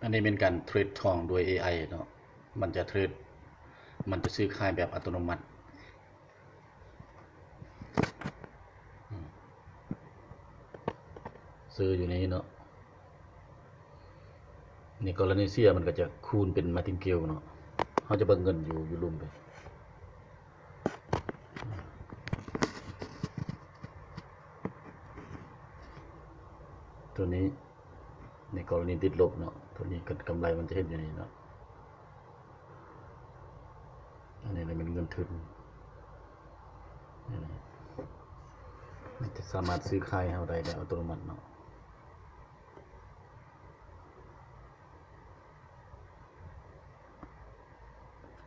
ອັນນີ້ແມ່ນການເທຣດທອງໂດຍເອໄອເນາະ ມັນຈະເທຣດ ມັນຈະຊື້ຂາຍແບບອັດຕະໂນມັດ. ຊື້ຢູ່ໃນນີ້ເນາະ ໃນກໍລະນີເສຍມັນກໍຈະຄູນເປັນ Martingale ເນາະ ເຮົາຈະເບິ່ງເງິນຢູ່ ຢູ່ລຸ່ມໄປ. ຕົວນີ້ ໃນກໍລະນີຕິດລົບເນາະ ຕົວນີ້ກໍກຳໄລມັນຈະເຮັດຢູ່ນີ້ເນາະ ອັນນີ້ແຫຼະແມ່ນເງິນທຶນ ນີ້ນະ ມັນຈະສາມາດຊື້ຂາຍໃຫ້ເຮົາໄດ້ແບບອັດຕະໂນມັດເນາະ.